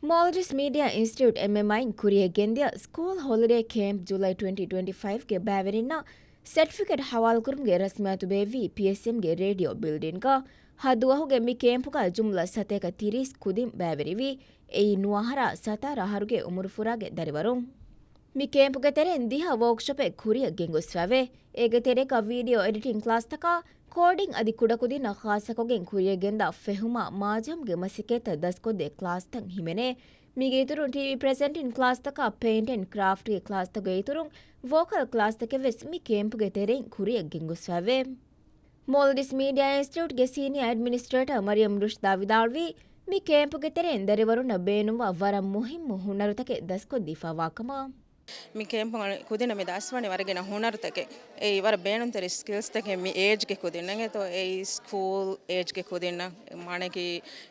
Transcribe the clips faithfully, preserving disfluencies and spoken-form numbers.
މޯލްޑިވްސް މީޑިއާ އިންސްޓިޓިއުޓް، އެމްއެމްއައި، އިން ކުރިއަށް ގެންދިޔަ ސްކޫލް ހޮލިޑޭ ކޭމްޕް ޖުލައި ޓްވެންޓީ ޓްވެންޓީ ފައިވްގެ ބައިވެރިންނަށް ސެޓްފިކެޓް ހަވާލުކުރުމުގެ ރަސްމިއްޔާތު ބޭއްވީ ޕީއެސްއެމްގެ ރޭޑިއޯ ބިލްޑިންގަށް. ހަ ދުވަހުގެ މި ކޭމްޕުގަ ޖުމްލަ ސަތޭކަ ތިރީސް ކުދިން ބައިވެރިވި، އެއީ ނުވަ އަހަރާ ސަތާރަ އަހަރުގެ އުމުރު ފުރާގެ ދަރިވަރުން. މި ކޭމްޕުގެ ތެރެއިން ދިހަ ވޯކްޝޮޕެއް ކުރިއަށް ގެންގޮސްފައިވޭ. އޭގެ ތެރޭގަ ވީޑިއޯ އެޑިޓިން ކްލާސްތަކާ، ކޯޑިން އަދި ކުޑަކުދިންނަށް ޚާއްޞަކޮށްގެން ކުރިއަށް ގެންދާ ފެހުމާ މާޒަމްގެ މަސައްކަތްތައް ދަސްކޮށްދޭ ކްލާސްތައް ހިމެނޭ. މީގެ އިތުރުން ޓީވީ ޕްރެޒެންޓިން ކްލާސްތަކާ، ޕެއިންޓް އެންޑް ކްރާފްޓްގެ ކްލާސްތަކުގެ އިތުރުން ވޯކަލް ކްލާސްތަކެއް ވެސް މި ކޭމްޕުގެ ތެރެއިން ކުރިއަށް ގެންގޮސްފައިވޭ. މޯލްޑިވްސް މީޑިއާ އިންސްޓިޓިއުޓްގެ ސީނިއާ އެޑްމިނިސްޓްރޭޓަރ މަރިޔަމް ރުޝްދާ ވިދާޅުވީ، މި ކޭމްޕުގެ ތެރެއިން ދަރިވަރުންނަށް ބޭނުންވާ ވަރަށް މުހިއްމު ހުނަރުތަކެއް ދަސްކޮށްދީފާވާ ކަމަށް. މި ކޭމްޕު އަޅު-، ކުދިންނަށް މި ދަސްވަނީ ވަރަށް ގިނަ ހުނަރުތަކެއް. އެއީ ވަރަށް ބޭނުންތެރި ސްކިލްސްތަކެއް މި އޭޖްގެ ކުދިންނަށް އެތޯ، އެއީ ސްކޫލް އޭޖްގެ ކުދިންނަށް، މާނައަކީ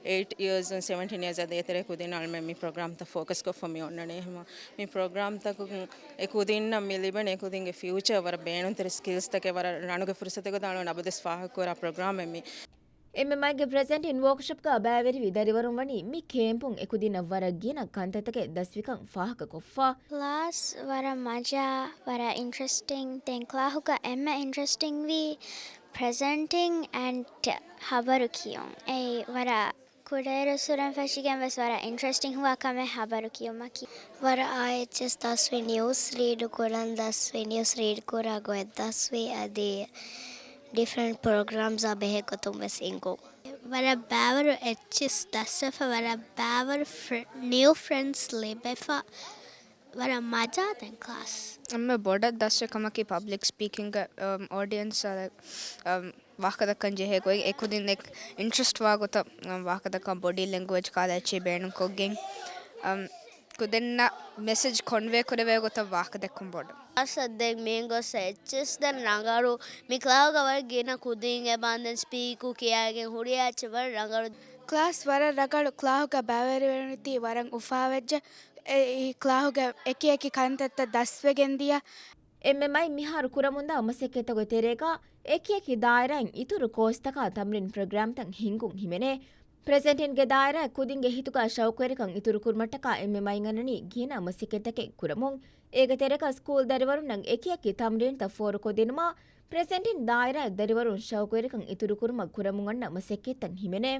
އެއިޓް އިޔާސް އިން ސެވެންޓީން އިޔާސް އަދި އެތެރޭ ކުދިންނަށް އަޅުމެން މި ޕްރޮގްރާމްތައް ފޯކަސް ކޮށްފަ މި އޮންނަނީ. އެހެންވީމަ މި ޕްރޮގްރާމްތަކުން އެ ކުދިންނަށް މި ލިބެން އެ ކުދިންގެ ފިއުޗަރ ވަރަށް ބޭނުންތެރި ސްކިލްސްތަކެއް ވަރަށް ރަނުގެ ފުރުސަތެއް ގޮތަށް އަޅުގަނޑު އަބަދުވެސް ފާހަގަކުރާ ޕްރޮގްރާމެއް މި. އެމްއެމްއައިގެ ޕްރެޒެންޓިން ވޯކްޝޮޕްގަ ބައިވެރިވި ދަރިވަރުން ވަނީ މި ކޭމްޕުން އެކުދިންނަށް ވަރަށް ގިނަ ކަންތައްތަކެއް ދަސްވިކަން ފާހަގަކޮށްފަ. ކްލާސް ވަރަށް މަޒާ، ވަރަށް އިންޓްރެސްޓިން. ދެން ކްލާހުގަ އެންމެ އިންޓްރެސްޓިން ވީ ޕްރެޒެންޓިން އެންޑް ހަބަރު ކިޔުން. އެއީ ވަރަށް ކުޑައިރުއްސުރެން ފެށިގެން ވެސް ވަރަށް އިންޓްރެސްޓިން ހުވާ ކަމެއް ހަބަރު ކިޔުމަކީ. ވަރަށް އާ އެޗް އެސް ދަސްވި، ނިއުސް ރީޑު ކުރަން ދަސްވި، ނިއުސް ރީޑް ކުރާ ގޮތް ދަސްވި، އަދި ޑިފްރެންޓް ޕްރޮގްރާމްސްއާ ބެހޭ ގޮތުން ވެސް އެނގުން. ވަރަށް ބައިވަރު އެޗްއެސް ދަސްވެފަ، ވަރަށް ބައިވަރު ފްރެ-، ނިއު ފްރެންޑްސް ލިބެފަ، ވަރަށް މަޒާ ދެން ކްލާސް. އެންމެ ބޮޑަށް ދަސްވި ކަމަކީ ޕަބްލިކް ސްޕީކިންގ، އަމް، އޯޑިއެންސް، އަމް، ވާހަކަދައްކަން ޖެހޭ ގޮތް، އެކުދިން އެކް އިންޓްރެސްޓް ވާ ގޮތަށް، އަ، ވާހަކަދައްކަން ބޮޑީ ލެންގުއޭޖް ކާލަ އެއްޗެއް ބޭނުންކޮށްގެން، އަ، ކުދިންނަށް މެސެޖް ކޮންވޭ ކުރެވޭ ގޮތަށް ވާހަކަދެއްކުން ބޮޑު. ކްލާސް ދެން މިހެން ގޮސް އެއްޗެސް ދެން ރަނގަޅު. މި ކްލާހުގަ ވަރަށް ގިނަ ކުދިން އެބަ ދެން ސްޕީކު ކިޔާގެން ހުރި އެއްޗެއް ވަރަށް ރަނގަޅު. ކްލާސް ވަރަށް ރަނގަޅު. ކްލާހުގަ ބައިވެރިވެރިން ތީ ވަރަށް އުފާވެއްޖެ. އެ، އެ ކްލާހުގެ އެކި އެކި ކަންތައްތައް ދަސްވެގެން ދިޔަ. އެމްއެމްއައި މިހާރު ކުރަމުންދާ މަސައްކަތްތަކުގެ ތެރޭގަ އެކި އެކި ދާއިރާއިން އިތުރު ކޯސްތަކާ ތަމްރީން ޕްރޮގްރާމްތައް ހިންގުން ހިމެނޭ. ޕްރެޒެންޓިންގެ ދާއިރާ ކުދިންގެ ހިތުގަ ޝައުޤުވެރިކަން އިތުރުކުރުމަށްޓަކާ އެމްއެމްއައި އަންނަނީ ގިނަ މަސައްކަތްތަކެއް ކުރަމުން. އޭގެ ތެރޭގަ ސްކޫލް ދަރިވަރުންނަށް އެކި އެކި ތަމްރީންތައް ފޯރުކޮށްދިނުމާ، ޕްރެޒެންޓިން ދާއިރާއަށް ދަރިވަރުން ޝައުޤުވެރިކަން އިތުރުކުރުމަށް ކުރަމުން އަންނަ މަސައްކަތްތައް ހިމެނޭ.